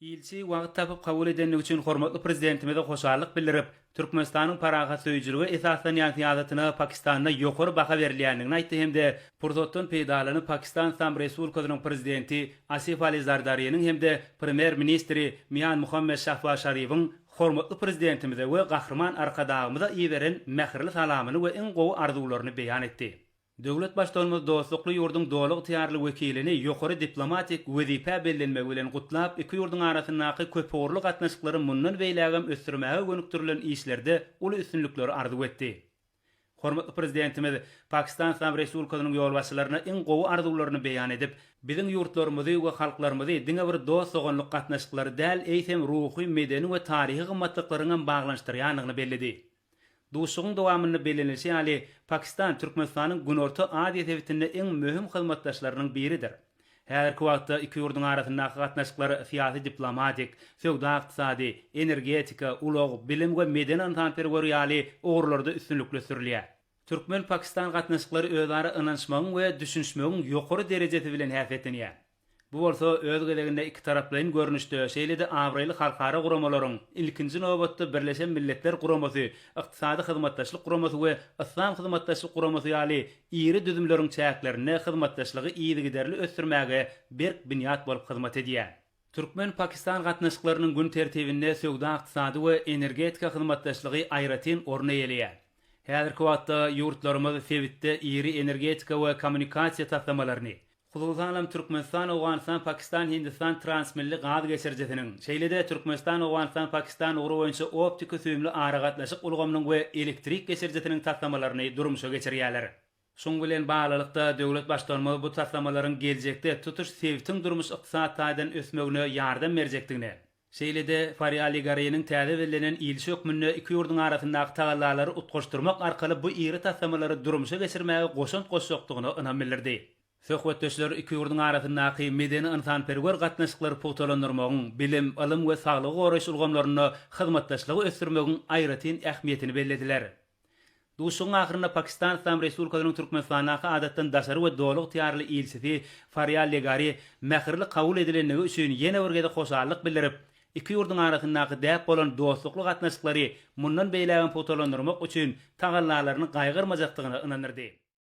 Ilçi wagt tapyp kabul edendigi üçin hormatly Prezidentimize hoşallyk bildirip, Türkmenistanyň parahatsöýüjilige esaslanýan syýasatyna Pakistanda ýokary baha berilýändigini aýtdy hem-de pursatdan peýdalanyp Pakistan Yslam Respublikasynyň Prezidenti Asif Ali Zardariniň hem-de Premýer-ministri Mian Muhammed Şahbaz Şaribiň hormatly Prezidentimize we Gahryman Arkadagymyza iberen mähirli salamyny we iň gowy arzuwlaryny beýan etdi. Döwlet Baştutanymyz dostlukly ýurduň doly ygtyýarly wekilini ýokary diplomatik wezipä bellenmegi bilen gutlap, iki ýurduň arasyndaky köpugurly gatnaşyklary mundan beýlägem ösdürmäge gönükdirilen işlerde uly üstünlikleri arzuw etdi. Hormatly Prezidentimiz Pakistan Yslam Respublikasynyň ýolbaşçylaryna iň gowy arzuwlaryny beýan edip, biziň ýurtlarymyzy we halklarymyzy diňe bir dost-doganlyk gatnaşyklary däl, eýsem, ruhy, medeni we taryhy gymmatlyklaryň hem baglanyşdyrýandygyny belledi. Duşuşygyň dowamynda bellenilişi ýaly, Pakistan Türkmenistanyň Günorta Aziýa sebitinde iň möhüm hyzmatdaşlarynyň biridir. Häzirki wagtda iki ýurduň arasyndaky gatnaşyklar syýasy-diplomatik, söwda-ykdysady, energetika, ulag, bilim we medeni-ynsanperwer ýaly ugurlarda üstünlikli ösdürilýär. Türkmen-pakistan gatnaşyklary özara ynanyşmagyň we düşünişmegiň ýokary derejesi bilen häsiýetlenýär. Bu bolsa öz gezeginde ikitaraplaýyn görnüşde, şeýle-de abraýly halkara guramalaryň, ilkinji nobatda Birleşen Milletler Guramasy, Ykdysady Hyzmatdaşlyk Guramasy we Yslam Hyzmatdaşlyk Guramasy ýaly iri düzümleriň çäklerinde hyzmatdaşlygy yzygiderli ösdürmäge berk binýat bolup hyzmat edýär. Türkmen-pakistan gatnaşyklarynyň gün tertibinde söwda-ykdysady we energetika hyzmatdaşlygy aýratyn orun eýeleýär. Häzirki wagtda ýurtlarymyz sebitde iri energetika we kommunikasiýa taslamalaryny, hususanam Türkmenistan-Owganystan-Pakistan-Hindistan transmilli gaz geçirijisiniň, şeýle-de Türkmenistan-Owganystan-Pakistan ugry boýunça optiki-süýümli aragatnaşyk ulgamynyň we elektrik geçirijisiniň taslamalaryny durmuşa geçirýärler. Şunuň bilen baglylykda, döwlet Baştutanymyz bu taslamalaryň geljekde tutuş sebitiň durmuş-ykdysady taýdan ösmegine ýardam berjekdigine, şeýle-de Farial Ligariniň täze bellenen ilçi hökmünde iki ýurduň arasyndaky tagallalary utgaşdyrmak arkaly bu iri taslamalary durmuşa geçirmäge goşant goşjakdygyna ynam bildirdi. Söhbetdeşler iki ýurduň arasyndaky medeni-ynsanperwer gatnaşyklary pugtalandyrmagyň, bilim, ylym we saglygy goraýyş ulgamlarynda hyzmatdaşlygy ösdürmegiň aýratyn ähmiýetini bellediler. Duşuşygyň ahyrynda Pakistan Yslam Respublikasynyň Türkmenistandaky Adatdan daşary we Doly ygtyýarly ilçisi Farial Legari mähirli kabul edilendigi üçin ýene bir gezek hoşallyk bildirip, iki ýurduň arasyndaky däp bolan dostlukly gatnaşyklary mundan beýlägem pugtalandyrmak üçin tagallalaryny gaýgyrmajakdygyna ynandyrdy.